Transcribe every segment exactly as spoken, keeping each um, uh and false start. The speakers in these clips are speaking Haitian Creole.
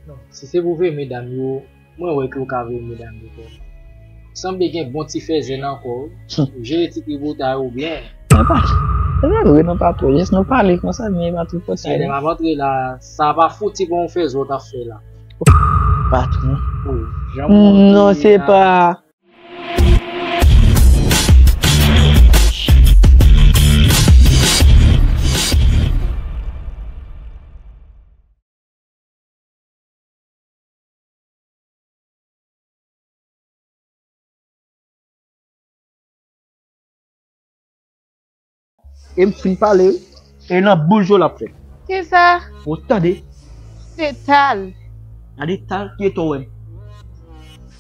Non, si se pou veye medam yo, mwen wè ke w ka veye medam yo kò. Sanble gen bon ti fèzè nan kò w. Ou jere ti tripotay ou byen. Men pa, se pa vre non, patwon. Jis nou pale konsa, men pa tripotay. Sa lè m ap antre la, sa pa fouti bon fèzè w t ap fè la. Patwon. Oh, jan m monte. Non, se la. Pa. E m fin pale, wi. E nan bouch yo l ap fèt. Kisa? Ou tande? Se tal. Gade tal ki eta w wè m.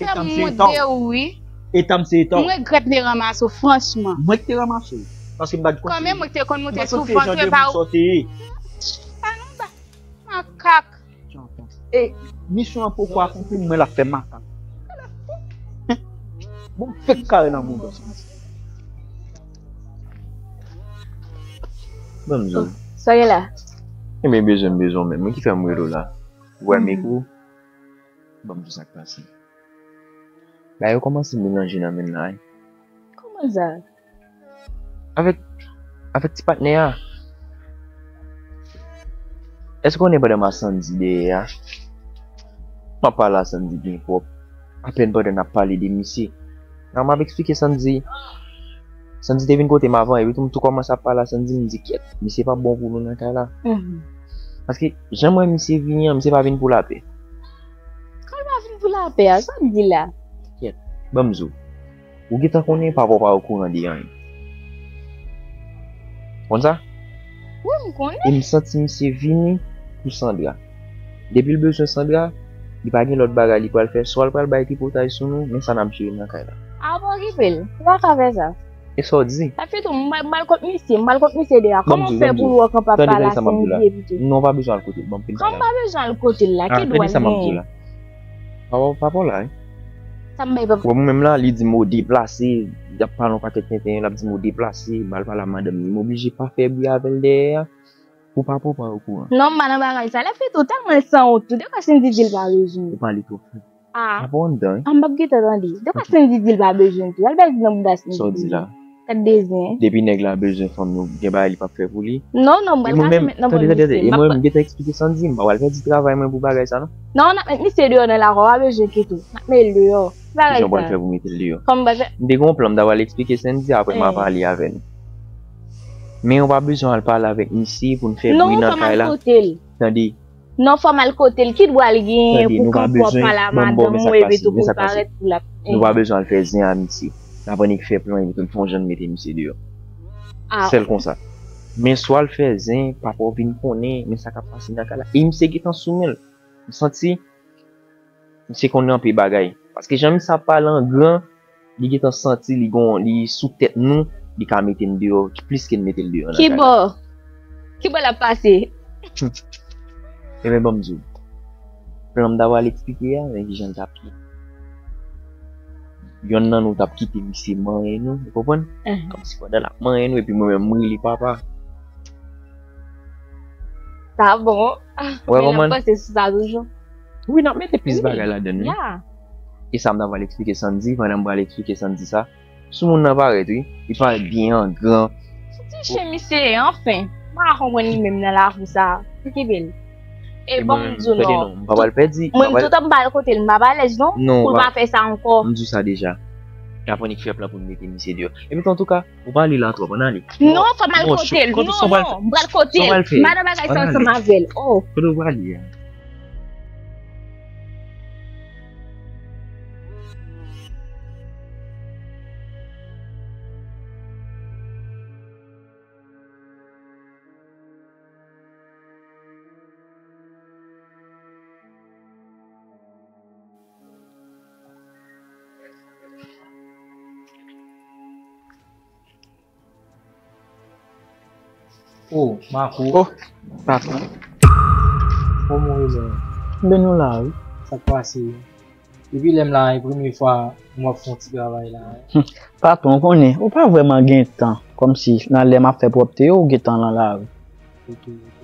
Eta m se eta w. Wi. Eta m se eta w. M regrèt m te ranmase w, franchman. Mwen ki te ranmase w. Paske m pa t konn. Kanmenm, mwen te konn monte sou vant, e pa ou. Pa non, ba. Makak. E misyon an poko akonpli, mwen l ap fè makak. Bon, fèk kare nan mouda. Ban m di w. Sa gen la? Ebyen, bezwen m bezwen w menm. Mwen ki fè m rele w la. Ou wè mikwo? Ban m di w sa k pase. Bagay yo kòmanse melanje nan men l la, wi. Kòman sa? Avèk, avèk ti patnè a. Èske w konnen pandan m a Sandy dèyè a? M ap pale a Sandy byen pwòp. Apèn pandan n ap pale de misye. Nan m ap eksplike Sandy. Sandy te vin kote m avan, epi tou m tou kòmanse ap pale a Sandy, m di, "Kyèt, misye p ap bon pou nou nan kay la." Mhm. Paske, jan m wè misye vini an, misye pa vin pou lapè. Kòman l pa vin pou lapè a? Sa w ap di la? Kyèt, ban m di w. Ou gentan konnen papa w pa okouran de anyen. Konn sa? Wi, m konnen. E m santi misye vini pou Sandra. Depi l bezwen Sandra, li pa gen lòt bagay li pral fè. Swa l pral bay tripotay sou nou, men sa n ap jere nan kay la. A, pa okipe l. Li pa ka fè sa. E sa w di? Sa fè tou, m pral, m pral kot misye, m pral kot misye deyò. Kòman w fè pou w wè kanpe ap pale a Sandy epi tou? Non, w pa bezwen al kote l. Ban m fin pale avè l. Kòman w pa bezwen al kote l la? Ki dwa l genyen? Papa, papa w la, wi. Sa m bay papa. Wè mwen menm la, li di m ou deplase, y ap pale yon pakèt tenten, l ap di m ou deplase, m al pale a madanm li. M oblije pa fè bri avè l dèyè a, pou papa w pa okouran. Non, m pa nan bagay sa. Lè fè tou tèlman l sanwont tou. Dekwa Sandy di l pa bezwen. Ou pale twòp fò. Ah. Papa w anndan, wi. Ah, m p ap gentan tande. Dekwa Sandy di l pa bezwen tou. Al bèl nan bouda Sandy. Sa w di la? Gad de zen. Depi nèg la bezwen fanm nou, gen bagay li p ap fè pou li. Non, non, m pral pase mentnan ban misye. Tande, tande, tande. E mwen menm, m gentan eksplike Sandy, m pa pral pèdi travay mwen pou bagay sa, non. Non, n ap met misye deyò nan lari, w pa bezwen enkyete w. N ap met l deyò. Bagay sa. Kijan w pral fè pou mete l deyò? Kòman m pral fè? M te gen yon plan, m ta pral eksplike Sandy, apre m a pale avè nou. Men w pa bezwen al pale avèk misye pou n fè bri nan kay la. Non, fò m al kote l. Tande. Non, fò m al kote l. Ki dwa l genyen pou kanpe w ap pale a madanm ou epi tou pou l parèt pou l ap. Nou pa bezwen al fè zen a misye. N ap annik fè plan epi tou n fè yon jan n mete misye deyò. Ah. Sèl konsa. Men swa l fè zen, papa w vin konnen, men sa k ap pase nan kay la. E misye gentan sou men l. M santi misye konnen anpil bagay. Paske jan misye ap pale an gran, li gentan santi li gon, li sou tèt nou, li ka mete n deyò, plis ke n mete l deyò nan kay la. Kibò? Kibò l ap pase? Ebyen, ban m di w. Plan m ta pral eksplike a, men kijan l t ap ye. Yonn nan nou t ap kite misye manyen nou, ou konprann? Kòmsi pandan l ap manyen nou, epi mwen menm, m rele papa. Sa bon. Wè, men n ap panse sou sa toujou. Wi, n ap mete plis bagay ladann, wi. Ya. E sa m ta pral eksplike Sandy, pandan m pral eksplike Sandy sa. Sou moun nan parèt, wi. Li parèt byen an gran. Ti chen misye ye, anfen. M pa konprann li menm nan lavi sa. Li kenbe l. E bon, m di w non. M pa pral pèdi. Mwen, m toutan m pa al kote l, m pa alèz non. Non, pou l pa fè sa ankò. M di w sa deja. N ap annik fè plan pou n mete misye deyò. Epi antouka, ou pale la twòp, ann ale. Non, fò m al kote l. Non, non, m pral kote l. Madan bagay sa ansanm avè l. Oh. Kote w prale a? Oh, Marco. Oh, patwon. Kòman w ye menm? Ben nou la, wi. Sa k pase? Depi lè m la, e premye fwa m ap fè yon ti travay la, wi. Patwon, ou konnen, ou pa vrèman gen tan. Kòmsi, nan lè m ap fè pwòpte yo, ou gen tan nan lari. Ok, ok.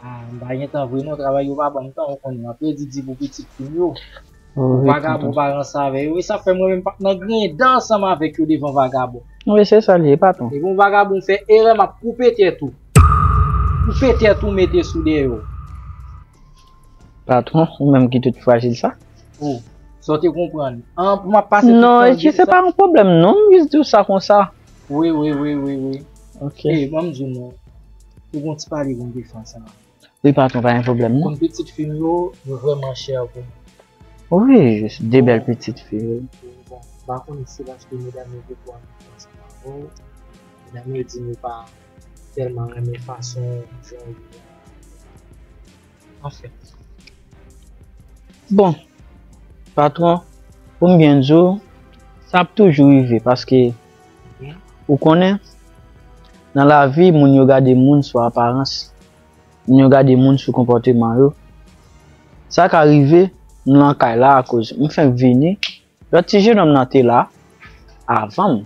Ah, m pa gen tan vre non, travay yo pa ban m tan, ou konnen, m ap redi di pou pitit fi m yo. Pou vagabon pa ranse avè yo, e sa fè mwen menm pa nan griyen dan ansanm avèk yo devan vagabon. Wi, se sa l ye, patwon. Depi yon vagabon fè erè, m ap koupe tèt ou. Koupe tèt ou, mete sou dèyè w. Patwon, ou menm ki tout frajil sa. Oh, sa w te konprann. An, pou m ap pase tout tan. Non, se pa yon pwoblèm non, m jis di w sa konsa. Wi, wi, wi, wi, wi. Ok. E, ban m di w non. Ou gon ti pale pou m te fè ansanm avè w. Wi, patwon, pa gen pwoblèm non. Konn pitit fi m yo, yo vrèman chè pou mwen. Wi, jis de bèl pitit fi, wi. Bon, m pa konnen si se paske medam yo te twò anpil ansanm avè w. Medam yo di m yo pa tèlman renmen fason jan w ye a. Anfen. Bon, patwon, pou m byen di w, sa ap toujou rive paske ou konnen, nan lavi, moun yo gade moun sou aparans, moun yo gade moun sou konpòteman yo. Sa ka rive, m lan kay la akoz m fenk vini, lòt ti jenòm nan te la avan m.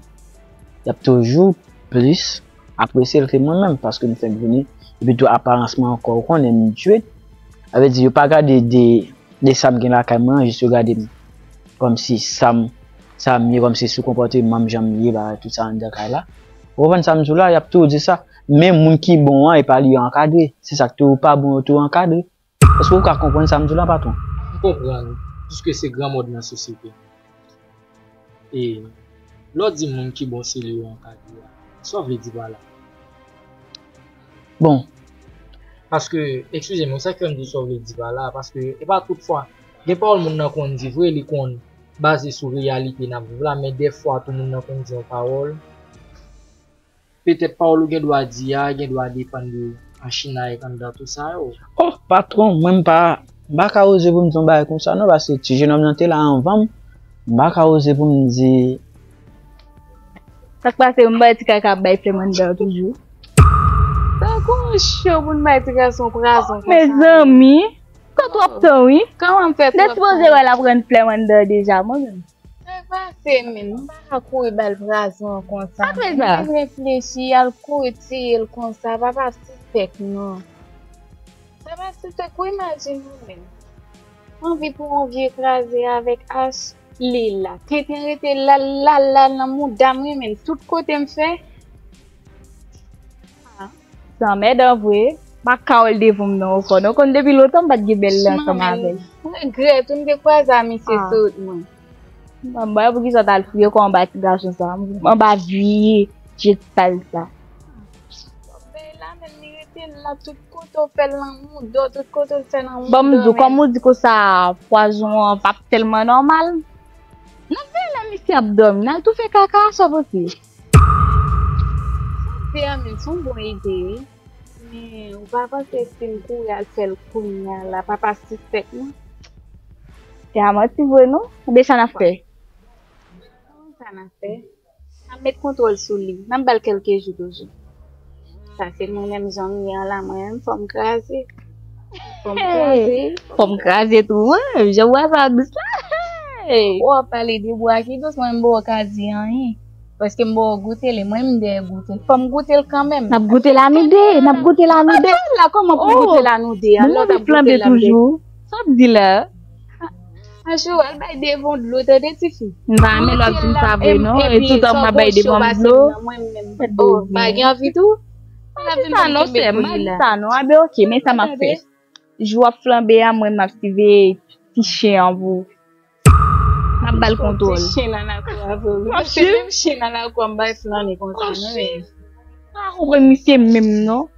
Y ap toujou plis apresye l ke mwen menm, paske m fenk vini. Epi tou aparans mwen ankò, ou konnen m dwet. Sa vle di, yo pa gade de, de sa m gen lakay mwen an, jis yo gade m kòmsi sa m, sa m ye, kòmsi sou konpòteman m, jan m ye, bagay tout sa anndan kay la. Ou konprann sa m di w la? Y ap toujou di sa. Men moun ki bon an, e pa li yo ankadre. Se sa k tou pa bon, yo tou ankadre. Èske ou ka konprann sa m di w la, patwon? M konprann, piske se granmòd nan sosyete. E lè w di moun ki bon se li yo ankadre a, sa w vle di pa la? Bon. Paske, eskize m, sa k fè m di sa w vle di pa la, paske e pa tout fwa. Gen pawòl moun nan konn di vre, li konn baze sou reyalite n ap viv la, men dèfwa tou moun nan konn di yon pawòl. Petèt pawòl ou gen dwa di a gen dwa depann de machinay k anndan tou sa yo. Oh, patwon, mwen m pa, m pa ka oze pou m di yon bagay konsa non, paske ti jenòm nan te la anvan m, m pa ka oze pou m di. Sa k pase, m bay ti kaka ap bay flèm anndan toujou. Tankou yon cho pou n bay ti gason prazon konsa. Mezanmi, sa twòp tan wi. Kòman m fè twòp tan? N te sipoze wè l ap rann flèm anndan deja, mwen menm. Sa pase, men, m pa ka kouri ba l prazon an konsa. Sa fè sa? Mwen reflechi, al kouri tiye l konsa, papa ap sispèk non. Papa ap sispèk, ou imajine w menm. Anvi pou yon vye kraze avèk ach, li la. Tenten rete la, la, la, nan mouda m wi, men tout kote m fè. Ah. Se anmèdan vre. M pa ka wè l devan m non ankò. Non, konn depi lontan m pa t gen bèl lè ansanm avè l. M regrèt, ou m te kwaze a misye sot mwen. Mwen, mwen, poukisa w t al fouye kò w anba ti gason sa? Anba vye je sal sa. Bèy la, men li rete la, tout kote w fè l nan mouda w, tout kote w fè nan mouda w. Bon, m di w, kòm ou di konsa, pwazon an p ap tèlman nòmal. N ap veye lè misye ap dòmi, n al tou fè kaka, sa w panse? Sa w di a menm, se yon bon ide, wi. Men, ou pa panse si m kouri al fè l kounya la, papa sispèk non? Se a manti vre non? Ebyen sa n ap fè? Sa n ap fè? N ap met kontwòl sou li. N ap ba l kèlke jou toujou. Sa se mwen menm jan m ye an la, mwen menm fò m kraze. Fò m kraze. Fò m kraze tou, wi. Jan w wè sa dous la. Hey! W ap pale de bwa ki dous, mwen m pa ka di anyen. Paske m pa goute li, mwen m dèyè goute. Fò m goute l kanmenm. N ap goute l a nou de, n ap goute l a nou de. Apre la, kòman pou goute l a nou de a? Lè w t ap goute l la toujou. Sa w ap di la? Anjou, al bay Devon dlo, tande, tifi. M pa renmen lè w ap di m sa vre non. E toutan m ap bay Devon dlo. Mwen menm, oh, pa gen anvi tou. M pa di sa non, sè m, m pa di sa non. A ben, oke, men sa m ap fè. Jou ap flanbe a, mwen m ap siveye ti chen an pou. M ap ba l kontwòl. Ti chen nan lakou a vre wi. Paske menm chen nan lakou a m bay flannen konsa non. Pa konprann misye menm non.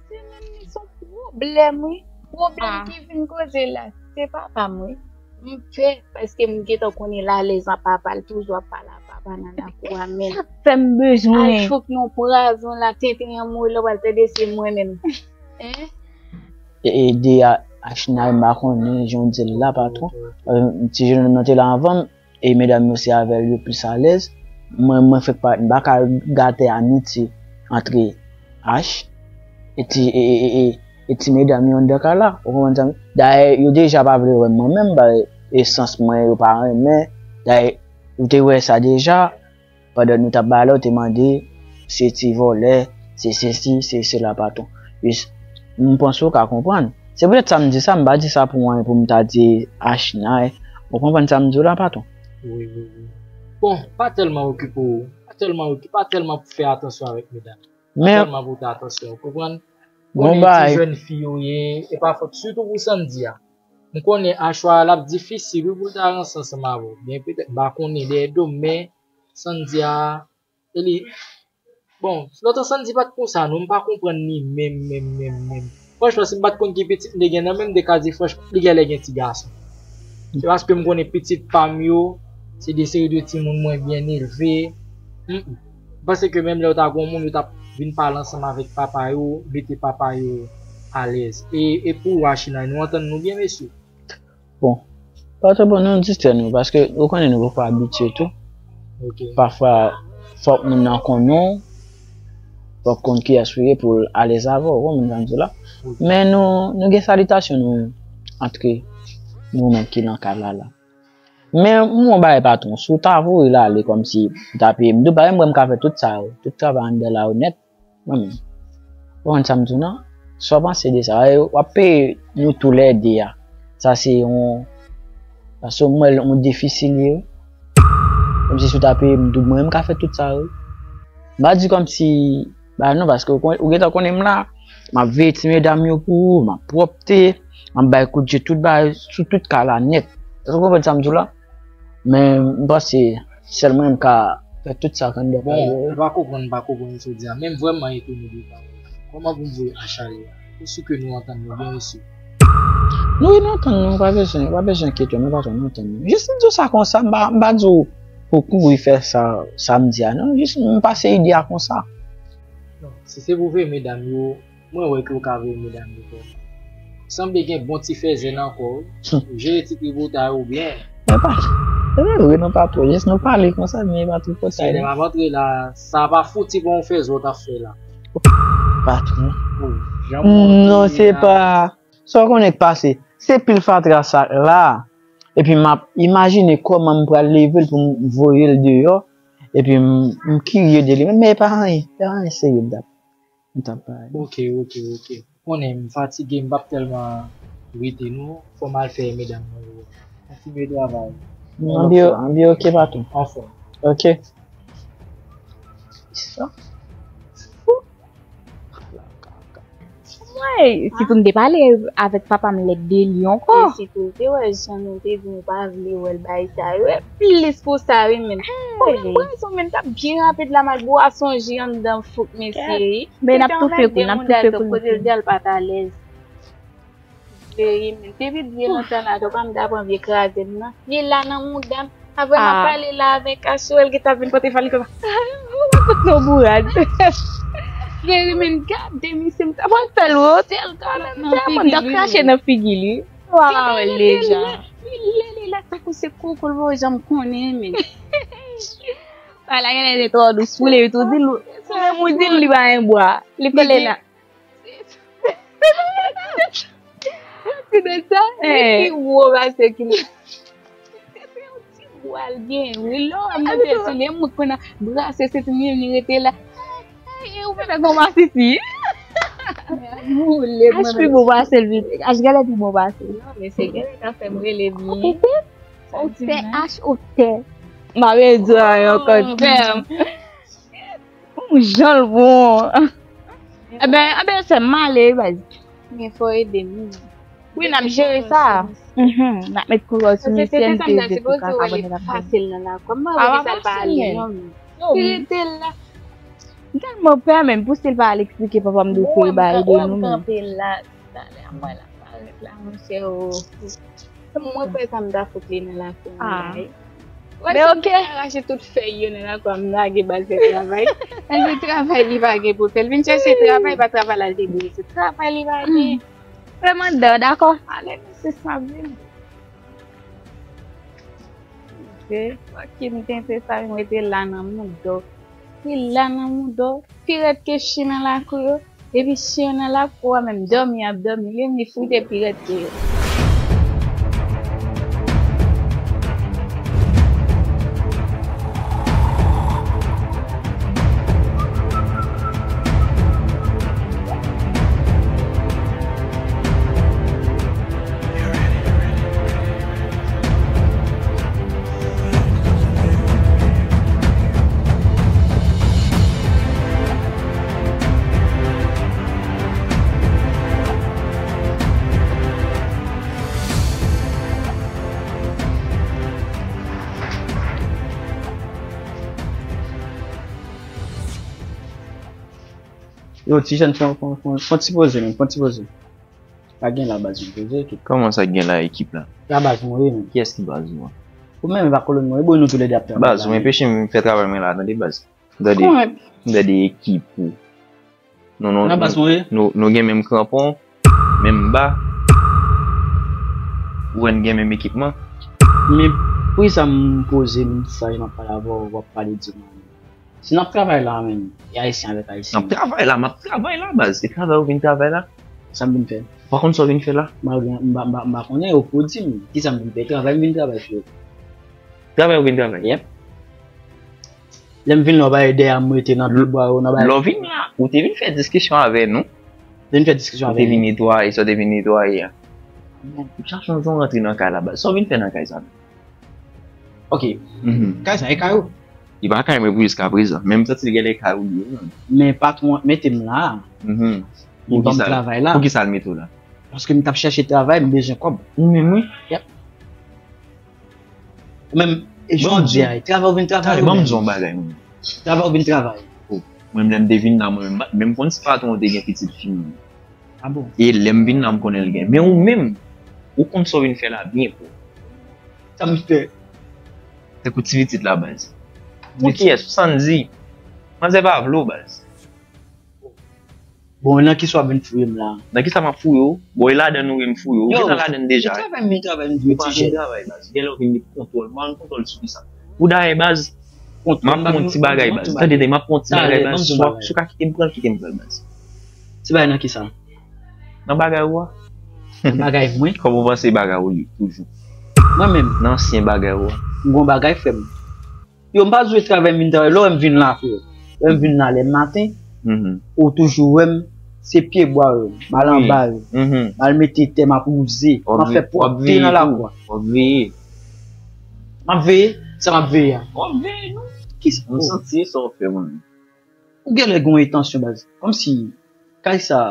Se menm li se yon pwoblèm wi. Pwoblèm ki vin koze la, se papa m wi. M pè paske m gentan konnen l alèz an papa, l toujou ap pale a papa nan lakou a, men sa fè m bezwen. Al chouk nan pwazon la, tenten an mouri la, w pral tande se mwen menm. Hein? E, e de a, Achina, m pa konnen jan w di l la, patwon. Euh, ti jenòm nan te la anvan m, e medam yo se avè l yo plis alèz. Mwen, mwen fèk parèt, m pa ka gate amitye antre Ach e ti, e, e, e, e, e ti medam yo anndan kay la. Ou konprann sa? Dayè, yo deja pa vle wè m mwen menm, ba esans mwen, yo pa renmen. Dayè, ou te wè sa deja. Pandan nou t ap bay la, ou te mande, se ti vòlè, se sesi, se sela, patwon. Jis, M panse w ka konprann. Se poutèt sa m di sa, m pa di sa pou anyen pou m ta di Achinay. Ou konprann sa m di w la, patwon? Wi, wi, wi. Bon, pa tèlman okipe w. Pa tèlman okipe, pa tèlman fè atansyon avèk medam. Pa Men tèlman pote atansyon, ou konprann? Konnen ti jèn fi yo ye, e pa fòt, sitou pou Sandy a. M konnen a chwa a l ap difisil wi pou l ta ranse ansanm avè w. Byen petèt, m pa konnen dèyè do m, men Sandy a, e li, bon, lontan Sandy pa t konsa non, m pa konprann li menm, menm, menm, menm. Franchman, si m pa t konn ki pitit m te gen nan men m, m te ka di, franchman, li genlè gen ti gason. Se paske m konnen pitit pa m yo, se de seri de timoun mwen byen elve. M panse ke menm lè yo ta gon moun, yo t ap vin pale ansanm avèk papa yo, mete papa yo alèz. E, e pou ou, Achinay, nou antann nou byen, mesye? Bon, pa twò bon, nou distrè nou, paske ou konnen nou poko abitye tou. Ok. Pafwa, fòk moun nan konnen w, fòk konn kiyès ou ye pou l alèz avè w, ou konprann sa m di w la. Ok. Men nou, nou gen salitasyon nou antre nou menm ki nan kay la la. Men m wè yon bagay patwon, si w ta voye l ale kòmsi w ta peye m tou, paske m wè m ka fè tout sa yo, tout travay anndan la yo nèt. Mwen menm. Ou konprann sa m di w nan? Sa w panse de sa? E w ap peye nou toulède a. Sa se yon, paske m wè l yon defisil ye wi. Kòmsi si w ta peye m doub, mwen menm ka fè tout sa wi. M pa di kòmsi, ba non, paske ou kon-, ou gentan konnen m la, m ap veye ti medam yo pou ou, m ap pwòpte, m ap bay kout je tout bagay sou tout kay la nèt. Èske w konprann sa m di w la? Men m panse sèl mwen m ka fè tout sa k anndan kay yo. Bon, m pa konprann, m pa konprann sa w di a, men m vrèman etone de pawòl la. Kòman pou m voye Achinay a? Ou si ke nou antann nou byen, mesye? Nou, wi, nou antann nou, pa bezwen, pa bezwen enkyete w, men patwon, nou antann nou. Jis m di w sa konsa, m pa, m pa di w pou w kouri fè sa, sa m di a, non. Jis m pase ide a konsa. Non, si se pou veye medam yo, mwen wè ke w ka veye medam yo kò. Sanble gen bon ti fèzè nan kò w wi. Ou jere ti tripotay ou byen. E pa, e pa vre non, patwon. Jis nou pale konsa, men e pa tripotay non. Lè m ap antre la, sa pa fouti bon fèzè w t ap fè la. Patwon. Non, se pa. Sa w konnen k pase? Se pil fatra sa k la. Epi m ap imajine kòman m pral leve l pou m voye l deyò. Epi m, m kirye de li menm, men e pa anyen. E pa anyen serye m t ap, m t ap pale. Ok, ok, ok. Konnen m fatige, m p ap tèlman rete non. Fò m al fè medam mwen yo. Kontinye travay. Ann byen, ann byen, ok, patwon. Anfòm. Ok. Sa. Mwen, sitou m te pale avèk papa m lèd de li ankò. E sitou, te wè jan nou te di nou pa vle wè l bay sa yo. E plis pou sa, wi, men. Bon, men, mwen, men, t ap byen rapid la, m al bwè bwason ji anndan fouk, mesye. Men n ap toufe kou, n ap toufe kou. Kote l di al pa t alèz. Veye, men depi byen lontan la, tonton m ta pran vye kraze m nan. Li la nan mouda m. Apre m ap pale la avèk Asou, l gentan vin pote fè li konsa. Ou pa kout non bourad. Veye, men gade misye, m ta pran fè l wote l kanmenm. Tèlman m ta krache nan figi li. Ou pa wè l deja. Li lè, li la tankou se koko l pa janm konnen, men. Bagay la genlè te twò dous pou li, tou di l, ou menm ou di l li pa gen bwa. Li kole la. Ti de sa, li pi wo pase ki li. Se yon ti bwa l gen, wi, lè w ap monte sou li, mwen konn brase se tou li, li rete la. Ay, e ou fè gon masisi. Moule, H pi bon pase l vit. H gade pi bon pase l. Non, men se genlè ka fè m rele byen. Ou tè, H ou tè. M pa vle di anyen ankò, tè. Yon jan l bon. Ebyen, ebyen, sè m ale, baz. Men fò ede m. Wi, n ap jere sa. Mhm. N ap met koulè sou misye, n te ede pou ka ka bone l ap bone. Fasil nan lakou. M pa wè kisa l pa ale, non, men. Li rete la. M tèlman pè, menm pou si l pa al eksplike papa m de kote l ba ede nou, men. Talè a mwen la parèt la, monchè, o. Mwen kwè sa m ta fout li nan lakou an, bay. Men oke. Rache tout fèy yo nan lakou a, m lage ba l fè travay. L di travay li pa gen pou l fè. L vin chèche travay, pa travay la l te dwe. Se travay li pa gen. Vrèman, dakò. Ale, men se sa vre. Ok, ok, m tenten sa, m rete la nan mouda w. Li la nan mouda w. Pi rèd ke chen nan lakou yo. Epi chen yo nan lakou a menm dòmi y ap dòmi, li menm li fout pi rèd ke yo. Yo, ti jèn, pran, pran, pran, pran ti poze, men, pran ti poze. Pa gen la baz, mwen poze ekip. Kòman sa gen la ekip la? La baz, mwen, wi, men. Kiyès ki baz ou an? Ou menm, e pa kolòn mwen, e bon, nou toulède ap travay. Baz, ou enpeche m fè travay mwen la, tande, baz. Gade, gade ekip ou. Nou, nou, nou, nou, nou gen menm kranpon, menm ba. Ou wè n gen menm ekipman. Men poukisa m poze m saj m ap pale avè w, w ap pale di mwen. Si n ap travay la menm, e ayisyen avèk ayisyen. N ap travay la, m ap travay la, baz. E travay ou vin travay la? Sa m vin fè? Ou pa konn sa w vin fè la? M pa, m pa, m pa, m pa konnen, ou pou di m. Kisa m vin fè? Travay m vin travay, frè. Travay ou vin travay? Yep. Lè m vin la, w pa wè dèyè m rete nan pye bwa yo, nan bagay. Lè w vin la, ou te vin fè diskisyon avè nou. Te vin fè diskisyon avè nou. Ou te vin netwaye, sa w te vin netwaye a. Ou chache yon jan w rantre nan kay la, baz. Sa w vin fè nan kay sa menm? Ok. Mhm. Kay sa, e kay ou? Li pa kay mwen pou jiskaprezan. Men m santi li genlè kay ou li ye, menm. Men patwon an mete m la. Mhm. Li ban m travay la. Poukisa l mete w la? Paske m t ap chèche travay, m bezwen kòb. Ou menm, wi. Yep. Ou menm, e jan w di a, travay ou vin travay ou menm. Ban m di w yon bagay, mwen. Travay ou vin travay. Oh, mwen, lè m te vin la, mwen menm, m pa t menm konn si patwon an te gen pitit fi m. Ah bon? E lè m vin la, m konnen l gen. Men ou menm, ou konn sa w vin fè la byen, bro. Sa m fè? Tankou ti pitit la, baz. Pou kiyès? Pou Sandy. Manzè pa vle w, baz. Bon, nan kisa w ap vin fouye m la? Nan kisa m ap fouye w? Bon, e ladann ou vin fouye w. Ou gentan ladann deja. Yo, e travay m vin travay, m di w, ti jèn. Ou pa vin travay, baz. Genlè w vin met kontwòl. M pa konn kontwòl sou kisa. Pou dayè, baz, m ap fè yon ti bagay, baz. Tande, tande, m ap fè yon ti bagay, baz. Si w ka kite m pran l, kite m pran l, baz. Ti bagay nan kisa? Nan bagay ou a. Nan bagay mwen? Kòman w panse bagay ou ye, toujou? Mwen menm. Nan ansyen bagay ou a. M gon bagay, frè m. Yo, m pa jwe travay m vin travay. Lè w wè m vin la, frè. Lè m vin la lè maten, ou toujou wè m, se pye bwa yo, m al anba yo. M al mete tè, m ap wouze, m ap fè pwòpte nan lakou a. W ap veye. M ap veye? Sa m ap veye a? W ap veye, non. Kisa? M santi sa w fè mwen. Ou genlè gen yon entansyon, baz. Kòmsi, kay sa,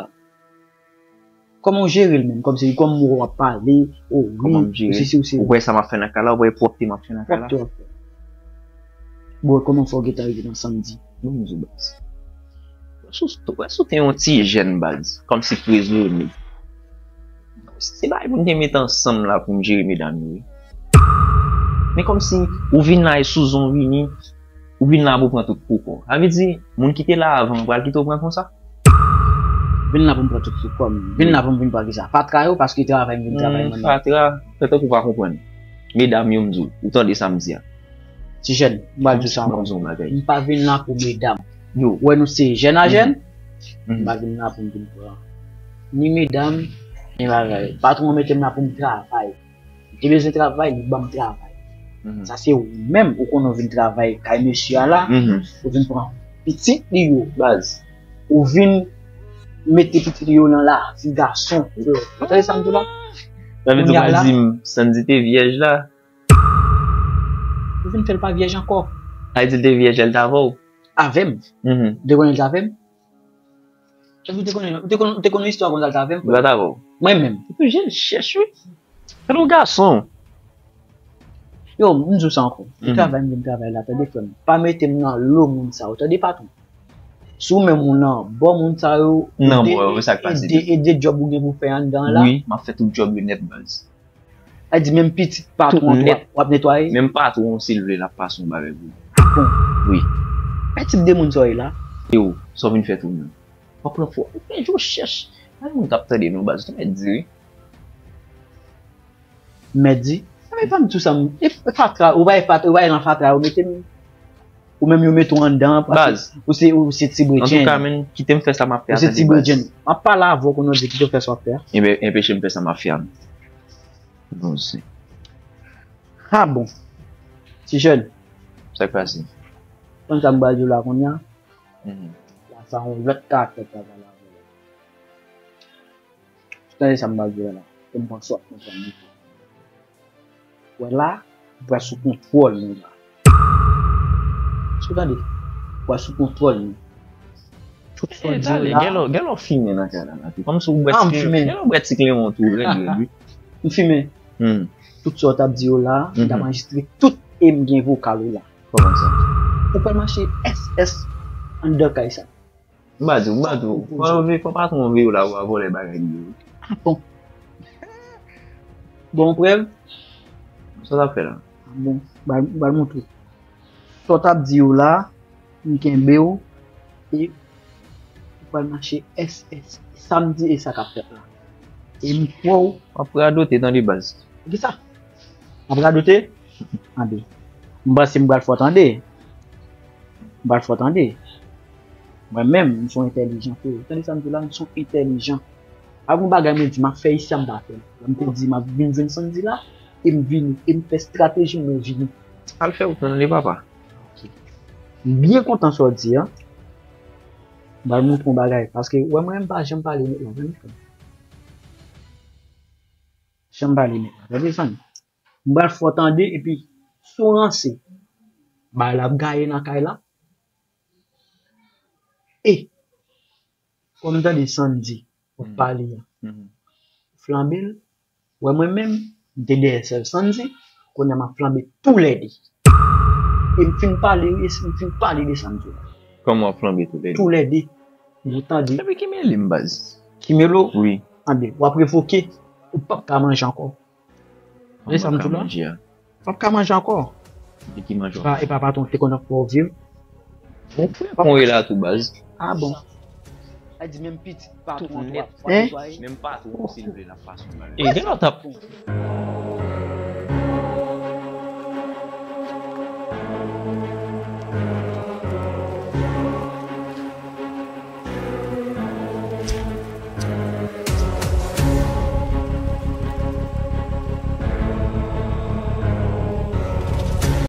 kòman w jere l menm? Kòmsi, kòman w ap pale, o wi, ou sesi, ou sesi. Ou wè sa m ap fè nan kay la, ou wè pwòpte m ap fè nan kay la. Pwòpte w ap fè. Bon, kòman fè w gentan rive nan Sandy? Bon, m di w, baz. Wè si w, wè si w te yon ti jèn, baz, kòmsi prezone. Se bagay pou n te met ansanm la pou n jere medam yo, wi. Men kòmsi ou vin la e sou zon w vini, ou vin la pou pran tout pou kò w. Sa vle di, moun ki te la avan w pral kite w pran konsa? Vin la pou m pran tout pou kò m. Vin la pou m vin pran kisa? Fatra yo, paske travay m vin travay mwen. Fatra, fè tankou w pa konprann. Medam yo, m di w, ou tande sa m di a? Ti jèn, m pral di w sa ankò. M pa vin la pou medam. Yo. Ou wè nou se jèn a jèn. M pa vin la pou m vin pran ni medam, ni bagay. Patwon an mete m la pou m travay. Li te bezwen travay, li ban m travay. Sa se ou menm, ou konnen w vin travay kay mesye a la, ou vin pran pitit li yo, baz. Ou vin mete pitit li yo nan lavi gason. Ou tande sa m di w la? Sa vle di ou pral di m Sandy te vyèj la? Ou vin fè l pa vyèj ankò. Sa vle di l te vyèj lè l t avè w? Avè m. Ou te konnen l t avè m? Èske ou te konnen, ou te konnen, ou te konnen istwa konsa l t avè m, frè? Li pa t avè w? Mwen menm. Ou jèn chèch, wi. Fè nou gason. Yo, m di w sa ankò. Se travay m vin travay la, tande, frè m. Pa mete m nan lo moun sa yo, tande, patwon. Si w menm ou nan bò moun sa yo, ede, ede, ede djòb ou gen pou fè anndan an la. Wi, m ap fè tout djòb yo nèt, baz. Sa di menm pitit patwon an tou w ap, w ap netwaye? Menm patwon an, si l vle, l ap pase yon bagay pou ou. Ah bon? Wi. Men tip de moun sa w ye la? E ou, sa w vin fè tou menm? W ap pran fò. Men yo chèch. Gade moun k ap tande nou, baz, ou mèt di wi. Mèt di? Sa vle pa m tou sa m, e fatra, ou pa e fatra, ou pa e nan fatra, ou mete m. Ou menm yo mete w anndan, paske ou se, ou se ti bredjenn. Antouka, men, kite m fè sa m ap fè a, tande, baz. Ou se ti bredjenn. M ap pale avè w kounye a, w di kite w fè sa w ap fè a. Enben, enpeche m fè sa m ap fè a. Bon, se. Ha bon. Ti jèn. Sa k pase? Konn sa m pral di w la kounye a? La sa yon lòt karaktè travay la. Tande sa m pral di w la. Pou m pran sòt konprann li. Wè la, m pral sou kontwòl nou la. Èske w tande? M pral sou kontwòl nou. Tout sa w di la. Genlè, genlè w fimen nan kay la, la tou. Kòmsi w bwè ti Clermont, genlè w bwè ti Clermont tou, rèd, rèd, wi. M fimen. Tout sa w t ap di yo la, m t ap anrejistre tout e m gen vokal ou la. Kòman sa? Ou pral mache S S anndan kay sa. M pa di w, m pa di w. Fò yo veye, fò patwon veye w la pou w a vòlè bagay li yo. Ah bon. Bon, prèv? Sa w ap fè la? Ah bon, m pral, m pral montre w. Sa w t ap di yo la, m kenbe w, e ou pral mache S S. Sa m di e sa k ap fèt la. E m kwè w. W ap radote, tande baz. Kisa? M ap radote? Tande. M panse m pral fè w tande. M pral fè w tande. Mwen menm, m se yon entèlijan tou. Tande sa m di w la, m se yon entèlijan. Pa gen bagay mwen di m ap fè isi a m pa fè l. Lè m te di m ap vin jwenn Sandy la, e m vini, e m fè estrateji m, mwen vini. Al fè ou tande papa. M byen kontan sa w di a. M pral montre w yon bagay, paske wè mwen menm m pa janm pale nèt la, tande frè m. Janm pale nèt la, tande frè m. M pral fè w tande, epi si w ranse, bagay la ap gaye nan kay la. E, kòm m tande Sandy w ap pale a, flanbe l, wè mwen menm, m te dèyè sèl Sandy, kounye a m ap flanbe toulède. E m fin pale, wi, m fin pale de Sandy la. Kòman w ap flanbe toulède? Toulède. Ou tande? Epi ki mele m baz? Ki mele w? Wi. Tande, w ap revoke, ou p ap ka manje ankò. Tande sa m di w la? Manje a. P ap ka manje ankò. Di ki manje w ap manje? E pa patwon te konn ap fè w viv. Bon, frè, pa w la tou baz. Ah bon. A di menm pitit patwon an tou ap netwaye. Menm patwon si l vle l ap pase yon bagay. E gen lòt ap